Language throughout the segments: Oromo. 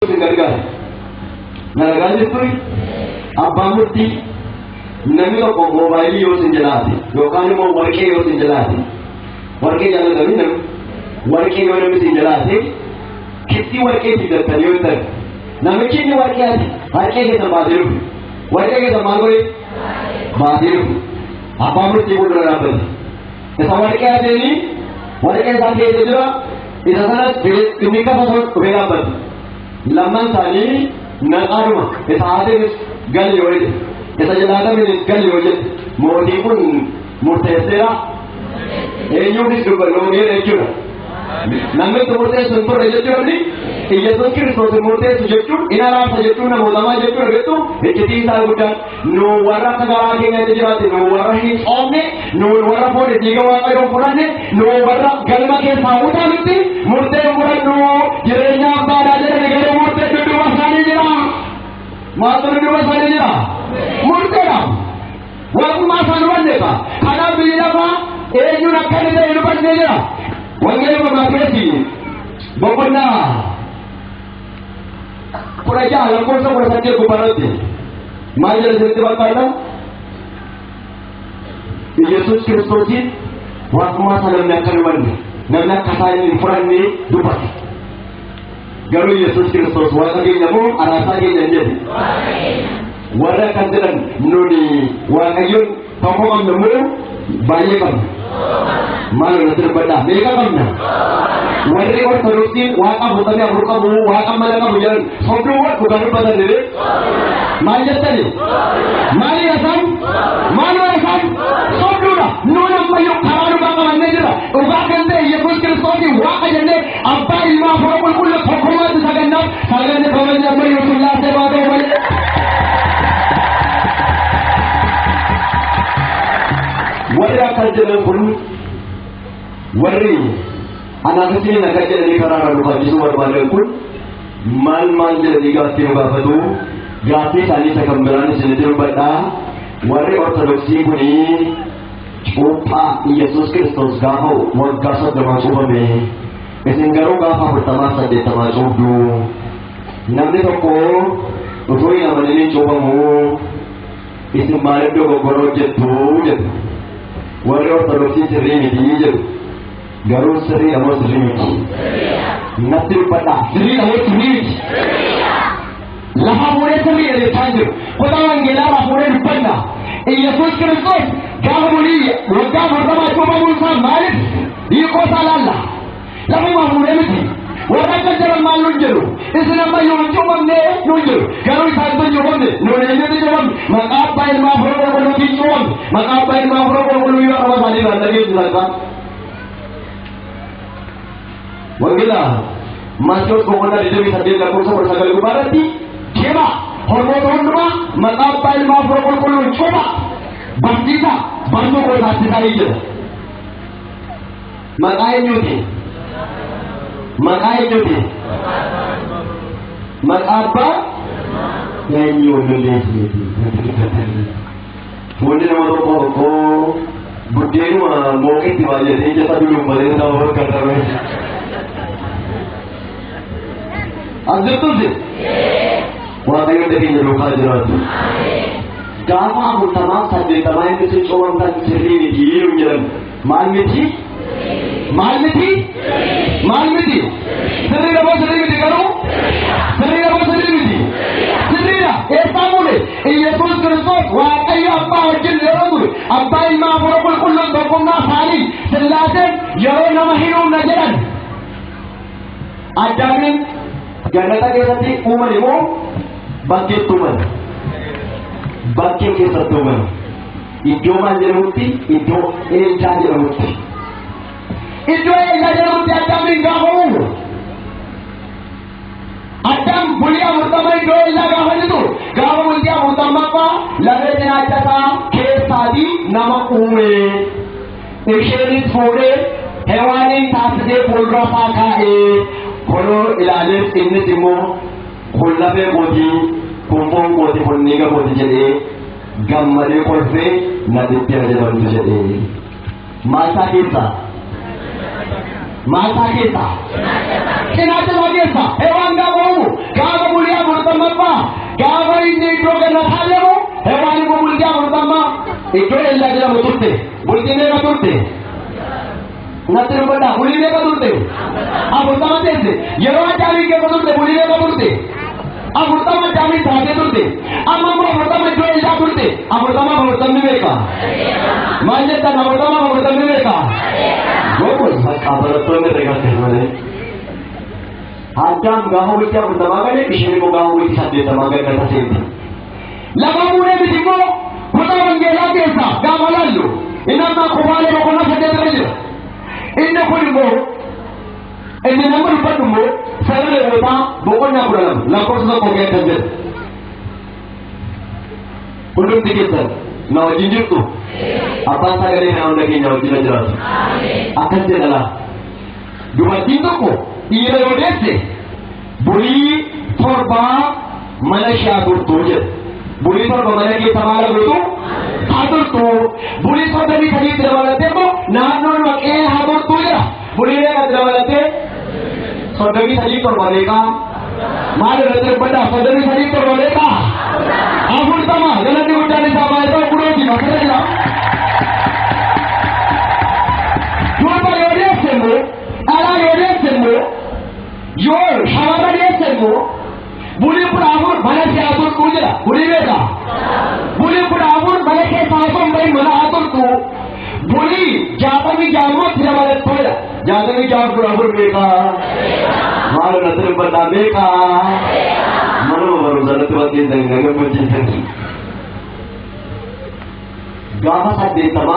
Isin gargaara. Nalagaa jirturi abbaan murtii, namni tokko moobaayilii yoo isin jalaate yookaan immoo warqee yoo isin jalaate, warqee jaallatanii, namni warqee yoo namni isin jalaate, kissii warqee fidattanii yoo ta'e, namichi inni warqee ati warqee keessan baasee dhufe, warqee keessan maal godhe baasee dhufe, abbaan murtii fuuldura dhaabbate. Isa warqee ateeni warqee isaa keessa jira, isa sanas inni kafa dhufee dhaabbate. Lamman isaanii naqaadhuma, isa haateenis gali yoo jedhe, isa jalaataminis gali yoo jedhe, mootiin kun murteesseera. Eenyuufis dubbannoo geera jechuudha. Namni itti murteessu hin turre jechuudha. Iyyasuus Kiristoos hin murteessu jechuun in araarsa jechuun namootamaa jechuudha beektu. Iccitii isaa guddaan, nu warra akka garaa keenyatti jiraate, nu warra hin tsoomne, nu warra foon dhiiga Waaqayyoon fudhanne, nu warra galma keessaa utaalutti murtee fudhannu. Jireenya abbaadhaa jedhani, garuu murtee dudduuba isaanii jira. Maaltu dudduuba isaanii jira? Murteedha. Waaqummaa isaan hubanneefa. Kanaaf biyyi lafaa eenyuun akka inni ta'e hubannee jira. Wangeela Maatewos boqonnaa 16 lakkoofsa 18 gubbaarratti maal jedha isinitti fakkaata? Yesuus Kiristoosiin waaqummaa isaa namni akka hin hubanne, namni akka isaan hin fudhanne dubbate. Garuu Yesuus Kiristoos Waaqa keenya moo araarsaa keenya hin jedhe? Warra akkas jedhan, nuni Waaqayyoon tokko qabna moo baay'ee qabna? Maal irratti dubbadhaa? Meeqa qabna? Warri Ortodoksiin Waaqa 44 qabu, Waaqa mana qabu jedhan sobduuwwan, dhugaa dubbatan jedhee maal jettani? Maalidha isaan? Maalidha isaan? Sobduudha. Nuun ammayyuu karaa dhugaa qabannee jirra. Dhugaa kan ta'e Yesuus Kiristoosii Waaqa jennee, Abbaa, Ilmaa, Hafuura Qulqulluu tokkummaatti sagannaaf saganne kabajni ammayyuu Sillaasee baatee malee. Warri akkas jedhan kun, warri anaaf isiniin akkas jedhanii karaa irraa nu kaachisuu barbaadan kun, maal maal jedhanii gaaffii nu gaafatu? Gaaffii isaanii isa kan biraan isinitti dubbadhaa. Warri Ortodoksii kunii cuuphaa Yesuus Kiristoos gaafa waggaa 30 cuuphame, isin garuu gaafa 40 80 cuubdu. Namni tokko utuu hin amanin hin cuuphamu, isin maaliif dogoggora hojjettu jedhu. Warri Ortodoksii sirrii miti jedhu. Garuu sirriidha moo sirrii miti? Natti dubbadhaa, sirriidha moo sirrii miti? Lafa fuudhee sirriidha jechaa hin jiru. Kutaa wangeelaa fuudhee dubbanna. Yesuus Kiristoos gaafa bulii waggaa 40 cuuphamuun isaa maaliif, hiikoo isaa laalla. Lafuma fuudhee miti. Warra akka jedhan maal nuun jedhu? Isin ammayyuu hin cuuphamne nuun jedhu. Garuu isaan tun cuuphamne, nuun eenyutti cuuphamne? Maqaa Abbaa, Ilmaa, Hafuura Qulqulluutiin cuuphamne. Maqaa Abbaa, Ilmaa, Hafuura Qulqulluu yoo arraba isaanii irraa dhageessisan isaan. Wangeela Maatewos boqonnaa 28 lakkoofsa 19 gubbaarratti, deemaa hormoota hundumaa maqaa Abbaa, Ilmaa, Hafuura Qulqulluun cuuphaa, barsiisaa, bartuu koo taasisaa jedha. Maqaa eenyuuti? Maqaa eenyuuti? Maqaa Abbaa eenyu lolleessineeti. Fuulli nama tokko tokkoo buddeenuma mooqitti baay'atee ija isaa dunuunfatee nama fakkaatame. As jirtuusi? Waaqayyo hunda keenya duukaa jiraatu. Gaafa 40 80 inni isin cuuphamtan sirrii miti nuun jedhan. Maal miti? Maal miti? Maal miti? Sirriidha moo sirrii miti garuu? Sirriidha moo sirrii miti? Sirriidha. Eessaa fuune? Iyyasuus Kiristoos Waaqayyo Abbaa wajjin yeroo ture, Abbaa, Ilmaa, Hafuura Qulqulluun tokkummaa isaanii Sillaaseen yeroo nama hin uumne jedhan. Addaamiin jannata keessatti uuman immoo bakkeetti uuman. Bakkee keessatti uuman. Iddoo maal jedhamutti? Iddoo Eeldaa jedhamutti. Iddoo Eeldaa jedhamutti Addaamiin gaafa uumu. Addaam bulii 40 iddoo Eeldaa gaafa jiru, gaafa bultii 40ffaa lafee cinaacha isaa keessaatii nama uume. Isheenis fuudhee Hewaaniin taasisee fuuldura isaa kaa'ee, kunoo ilaalees, innis immoo kun lafee kootii, kun foon kootii, kun dhiiga kooti jedhee gammadee kolfee, namitti jedhamtu jedhee. Maalsaa keessaa? Maalsaa keessaa? Cinaacha isaa keessaa. Hewaan gaafa uumu gaafa Iddoo Eldaa jedhamu turte. Bultii meeqa turte? Natti dubbadhaa. Bulii meeqa turte? 40 teesse. Yeroo Addaamii keessa turte bulii meeqa turte? 40 Addaamii taatee turte. Amma immoo 40 iddoo Eldaa turte. 40 40 meeqa? Maal jettan 40 40 meeqa? Gogoos bakka barattoonni herregaatti malee. Addaam gaafa bultii 40 gale isheen immoo gaafa bultii 80 gale seente. Lafa fuudhee miti immoo kutaa wangeelaa keessaa gaafa laallu inni amma kufaalee boqonnaa 8 irra jira. Inni kun immoo inni nama dubbadhu immoo seera Lewwotaa boqonnaa 12 lakkoofsa 1 keessa kan jedhu. Hundumti keessan na wajjin jirtu. Abbaan sagalee kana hunda keenya wajjin jiraatu. Akkas jedha laa. Dubartiin tokko dhiira yoo deesse bulii 7 mana ishee haa turtu jedha. Bulii 7 mana keessa maal gootu? Haa turtu. Bulii 33 dabalattee immoo naannoo maqee haa turtu jedha. Bulii meeqa dabalattee? 33 7 meeqa? Maal irratti dubbadhaa? 33 7 meeqa? 40. Galanni guddaan isaa baay'ee kunuuti asirra jira. Durba yoo deesse immoo dhalaa yoo deesse immoo yoo shamarra deesse immoo bulii 14 mana ishee haa turtu jedha. Bulii meeqa? Bulii 14 mana keessa haa turtu bahin mana haa turtu. Bulii 66 immoo itti dabalattoo jedha. 66 14 meeqa? Maal irratti dubbadhaa meeqa? Manuma barumsa irratti barsiisan na gammachiisan. Gaafa 80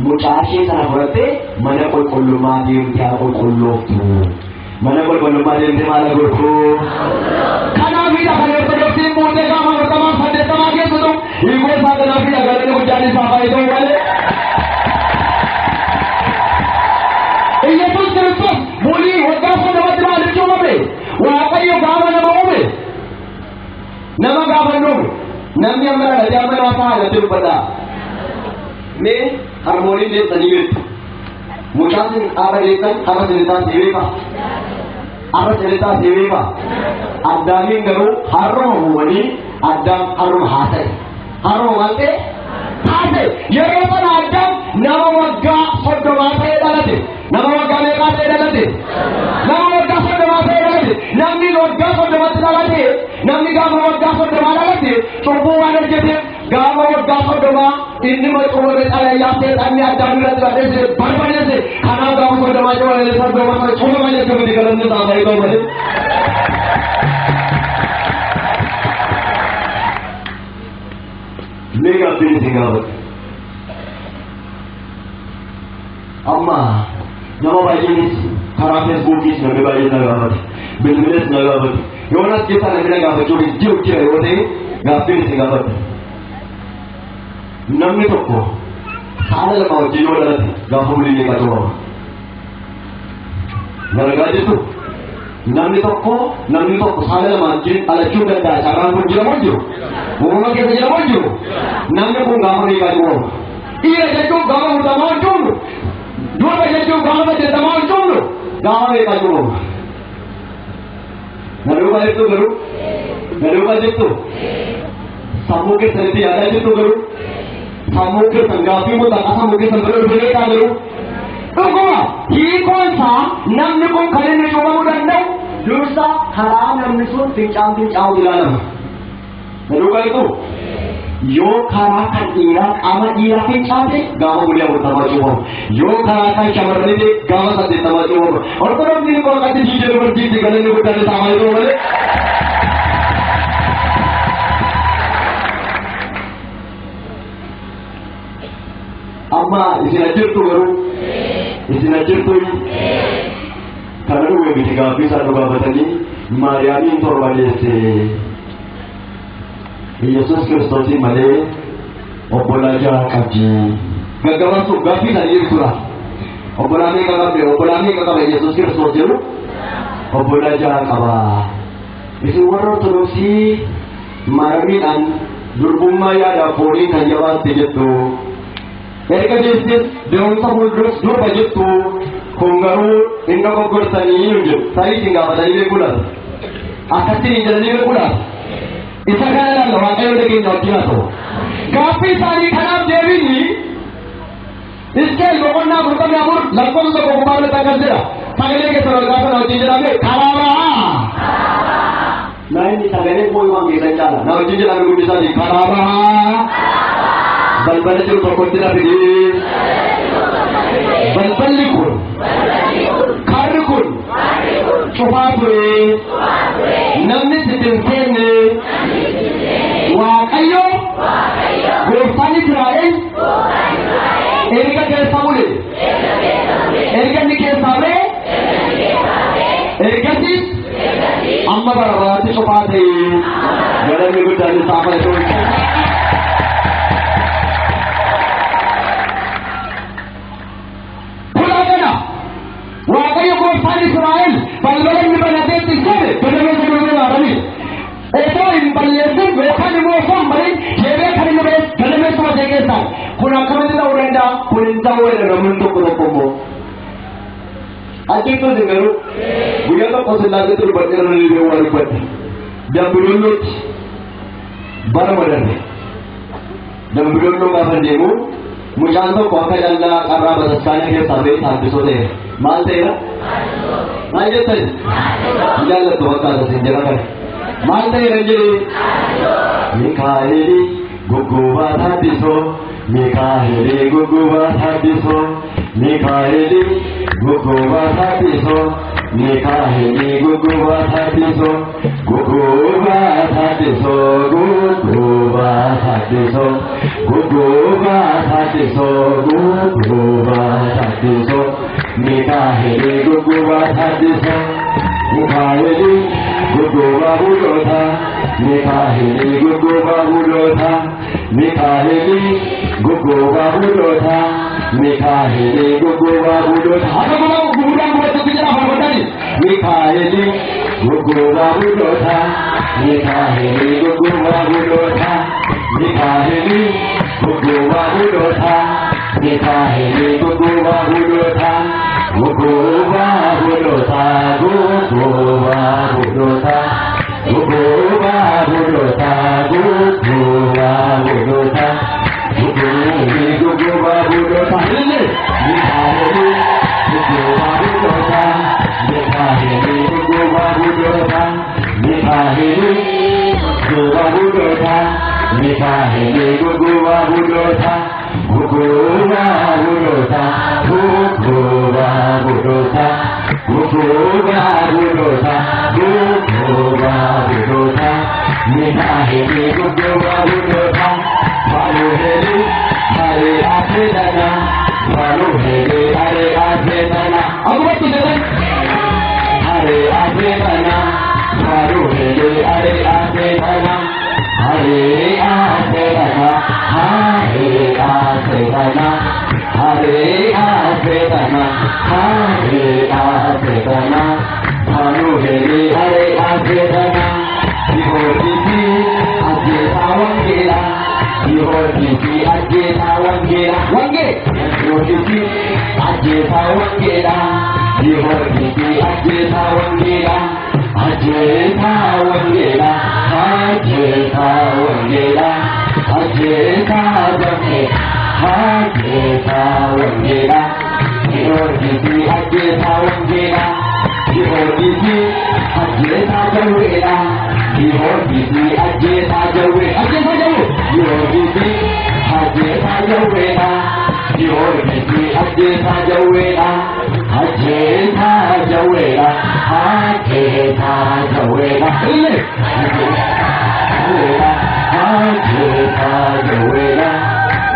mucaa ishee sana fudhattee mana qulqullummaa deemtee haa qulqullooftu. Mana qulqullummaa deemtee maal godhu? Kanaafidha kan Ortodoksiin fuutee gaafa 40 80 keessattu hiikoo isaa kanaafidha galanni guddaan isaa baay'ee malee. Iyyasuus Kiristoos bulii waggaa 30tti maaliif cuuphame? Waaqayyo gaafa nama uume nama gaafa hin uume namni amma dhalatee amma naasaa haadhatee dubbadhaa. Mee harmooliin deessanii beektu. Mucaan sin har'a deessan har'a sinitaa si beekaa? Har'a sinitaa si beekaa? Addaamiin garuu har'uma uumanii Addaam har'uma haasa'e. Har'uma maal ta'e? Haasa'e. Yeroo sana Addaam nama waggaa 30 ta'ee dhalate. Nama waggaa meeqaa ta'ee dhalate? Nama waggaa 30 ta'ee dhalate. Namni waggaa 30tti dhalate, namni gaafa waggaa 30 dhalate cubbuu waan hojjeteef gaafa waggaa 30 inni macuurame xalayyaa seexanni Addaam irratti barreesse barbadeesse. Kanaaf gaafa 30 cuubame 30 sana cuubama jechuun miti galanni isaa baay'ee malee. Mee gaaffiin isin gaafadhu. Amma nama baay'eenis karaa Feesbuukiis namni baay'een na gaafate. Bilbilees na gaafate. Yoonas keessaa namni na gaafachuu hin jiru jira yoo ta'e gaaffiin isin gaafadhu. Namni tokko saala lama wajjin yoo dhalate gaafa bulii meeqa cuubama? Dalagaa jirtu? Namni tokko namni tokko saala lama wajjin dhalachuu danda'a. Carraan kun jira moo jiru? Uumama keessa jira moo jiru? Namni kun gaafa meeqaa cuubama? Dhiira jechuun gaafa 40 hin cuubnu. Durba jechuun gaafa 80 hin cuubnu. Gaafa meeqaa cuubama? Na duukaa jirtu garuu? Na duukaa jirtu? Sammuu keessanitti yaadaa jirtu garuu? Sammuu keessan gaaffii mutaaqa sammuu keessan bira dhufee beekaa garuu? Dhuguma hiikoon isaa namni kun kan inni cuubamuu danda'u dursa karaa namni sun fincaan fincaa'u ilaalama. Na duukaa jirtu? Yoo karaa kan dhiiraa qaama dhiiraa fincaate gaafa bulii 40 cuubamu. Yoo karaa kan shamarranii ta'e gaafa 80 cuubamu. Ortodoksiin qorqatti diidee dubartiitti galanni guddaan isaa maal ta'u malee. Amma isin ajjirtu garuu isin ajjirtu kana dhume miti gaaffii isaa nu gaafatanii Maariyaamiin 7 deesse. Yesuus Kiristoosiin malee obbolaa 6 qabdi. Gaggabaabsuuf gaaffii isaanii ibsudha. Obbolaa meeqa qabde? Obbolaa meeqa qaba Yesuus Kiristoos jedhu? Obbolaa 6 qaba. Isin warra Ortodoksii Maaramiidhaan durbummaa yaadaaf fooniin kan jabaatte jettu. Erga deesses de'umsa fuulduras durba jettu kun garuu hin dogoggorsanii nu jedhu. Tarii isin gaafatanii beekuu laata? Akkasiin hin jedhanii beekuu laata? Isa kana ilaalla Waaqayyo hunda keenya wajjin haa ta'u. Gaaffii isaanii kanaaf deebiin Hisqeel boqonnaa 44 lakkoofsa 1 gubbaa irratti akkas jedha. Sagalee keessan ol kaasan wajjin jedhame, karaa bahaa. Naa inni sagalee booyumaan keessan caala. Na wajjin jedhame guddisaati, karaa bahaa. Balbala jiru tokkotti na fidee. Balballi kun, karri kun cufaa ture. Namni itti hin seenne. Waaqayyo gooftaan Israa'el erga keessa bule, erga inni keessaa ba'e, ergasiis amma bara baraatti cufaa ta'e. Galanni guddaan isaa haa ta'u. Kulaa kana Waaqayyo gooftaan Israa'el balbala inni banateetti seene gadameessa durbee baatanii otoo hin balleessin yookaan immoo osoo hin bahin deebi'ee kan inni ba'e gadameessuma ishee keessaa. Kun akkamitti ta'uu danda'a? Kun hin ta'uu jedha namni tokko tokko immoo. Achitti isin garuu guyyaa tokko Sillaaseetti dubbadhee irra deebi'ee waa dubbadhe. Dambidollootti baruma darbe. Dambidolloo gaafa deemu mucaan tokko akka callaa qarraa bataskaana keessaa ba'ee taaddisoo ta'eera. Maal ta'eera? Maal jettan? Hin jaallattu fakkaata isin jala kana. Maal ta'eera hin jedhee? Mikaa'eli guggubaa taaddisoo, Mikaa'eli guggubaa taaddisoo, Mikaa'eli guggubaa taaddisoo, Mikaa'eli guggubaa taaddisoo, guggubaa taaddisoo, guggubaa taaddisoo, guggubaa taaddisoo, guggubaa taaddisoo, Mikaa'eli guggubaa taaddisoo, Mikaa'eli guggubaa buloota, Mikaa'eli guggubaa buloota, Mikaa'eli guggubaa buloota, Mikaa'eli guggubaa buloota. Akka gubaa gugudaan gubachuutti jira farfatani. Mikaa'eli guggubaa buloota, Mikaa'eli guggubaa buloota, Mikaa'eli guggubaa buloota, Mikaa'eli guggubaa buloota, guggubaa buloota, guggubaa buloota, guggubaa buloota, guggubaa buloota, guggubaa buloota. Illee Mikaa'eli guggubaa buloota, Mikaa'eli guggubaa buloota, Mikaa'eli guggubaa buloota, Mikaa'eli guggubaa buloota, guggubaa buloota, guggubaa buloota, guggubaa buloota, guggubaa buloota, Mikaa'eli guggubaa buloota. Faluheli hare asedana, faluheli hare asedana. Akkumatti jedhan hare asedana, faluheli hare asedana, hare asedana, hare asedana, hare asedana, hare asedana, faluheli hare asedana. Giyoorgisi ajjeesaa wangeelaa, Giyoorgisi ajjeesaa wangeelaa, wangee Giyoorgisi ajjeesaa wangeelaa, Giyoorgisi ajjeesaa wangeelaa, ajjeesaa wangeelaa, ajjeesaa wangeelaa, ajjeesaa wangeelaa, ajjeesaa wangeelaa, Giyoorgisi ajjeesaa wangeelaa, Giyoorgisi ajjeesaa jawweedha, Giyoorgisi ajjeesaa jawwee, ajjeesaa jawwee, Giyoorgisi ajjeesaa jawweedha, Giyoorgisi ajjeesaa jawweedha, ajjeesaa jawweedha, ajjeesaa jawweedha, illee jawweedha, ajjeesaa jawweedha,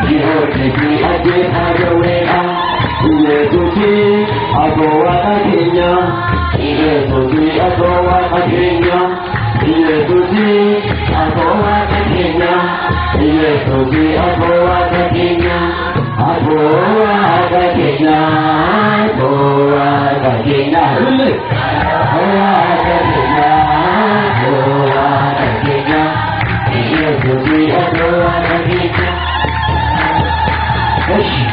Giyoorgisi ajjeesaa jawweedha. Yesuusi atoo waaqa keenya, Yesuusi atoo waaqa keenya, Yesuusi atoo waaqa keenya, Yesuusi atoo waaqa keenya, atoo waaqa keenya, atoo waaqa keenya, illee waaqa keenya, atoo waaqa keenya, Yesuusi atoo waaqa keenya. Eshi.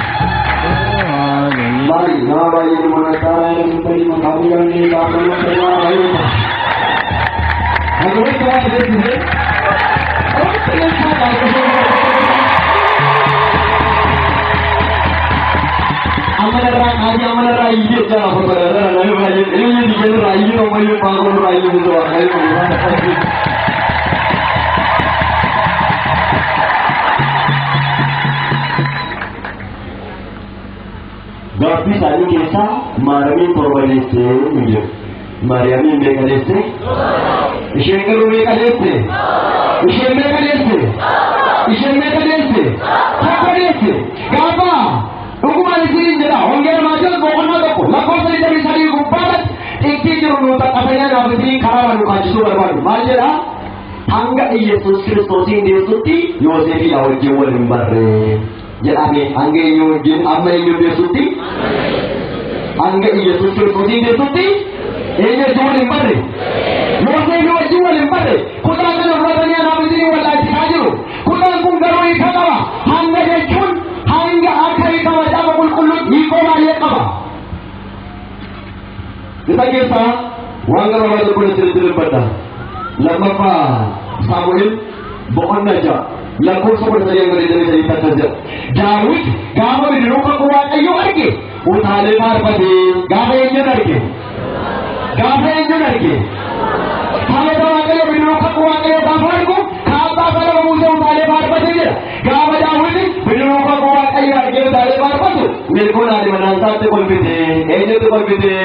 Mari, nama baay'ee mana taa'aa maqaa midhaanii qaama nama baay'ee. Agora que vai fazer dizer? Kaatee amma narraa iyyee jira fotoodha. Namni baay'een inni biyya irraa iyyee ammayyuu baangoo irraa iyyee bisu waaqayyo. Gaaffii isaanii keessaa Maariyaamiin torba deessee hin jiru. Maariyaamiin meeqa deesse? Isheen garuu meeqa deesse? Isheen meeqa deesse? Isheen meeqa deesse? Tokko deesse. Gaafa dhugumaan isiniin jedha, Wangeela Maatewos boqonnaa 1 lakkoofsa 23 gubbaatti xiqqii jiru nu xaqqasanii anaaf isiniin karaa nu kaachisuu barbaadu. Maal jedha? Hanga Iyyasuus Kiristoosiin deessutti Yoosefiidha wajjin wal hin barre jedhame. Hanga eenyu wajjin, amma eenyu deessutti? Hanga Iyyasuus Kiristoosiin deessutti eenyu wajjin wal hin barre? Yoosefi wajjin wal hin barre. Kutaa kana fudhatanii anaaf isiniin wallaalchisaa jiru. Kutaan kun garuu hiika qaba. Hanga jechuun hanga akka hiika Macaafa Qulqulluutti hiikoo baay'ee qaba. Isa keessaa waan gabaabaa tokko isinitti dubbadha. Lammaffaa Saamu'eel boqonnaa 6 lakkoofsa 13 hanga 23 akkas jedha. Daawit gaafa bidiruu kakuu Waaqayyoo arge utaalee faarfate. Gaafa eenyuun arge? Gaafa eenyuun arge? Taabota Waaqayyoo, bidiruu kakuu Waaqayyoo gaafa argu kaabbaa isaa lafa buusee utaalee faarfate jedha. Gaafa Daawit bidiruu kakuu Waaqayyoo argee utaalee faarfatu Milkoon haadhi manaa isaatti kolfite. Eenyutti kolfite?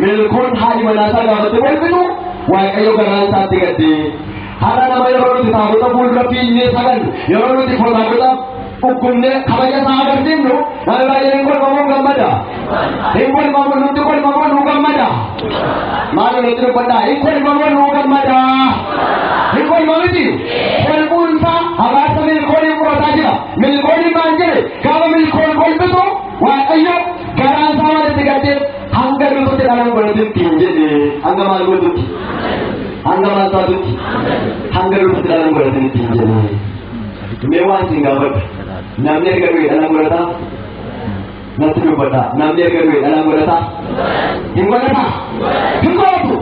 Milkoon haadhi manaa isaa gaafatti kolfitu Waaqayyo garaan isaatti gadde. Har'a nama yeroo nuti taabota fuuldura fiignee sagannu, yeroo nuti taabota uggumnee kabaja isaa agarsiifnu, namni baay'een hin kolfamuun gammada. Hin kolfamu, nutti kolfamuun nu gammada. Maal nutti dubbadhaa? Hin kolfamuun nu gammada. Hin kolfamiti. Kolfuun isaa habaasa Milkoonii fudhataa jira. Milkoonii maal jedhe? Gaafa Milkoon kolfitu Waaqayyo garaan isaa waan itti gaddeef hanga duututti dhalaan godhatutti hin jedhe. Hanga maal gootutti? Hanga maal taatutti? Hanga duututti dhalaan godhatutti hin jedhe. Mee waan isin gaafadha. Namni erga du'e dhalaan godhataa? Natti dubbadha. Namni erga du'e dhalaan godhataa? Hin godhataa? Hin godhatu.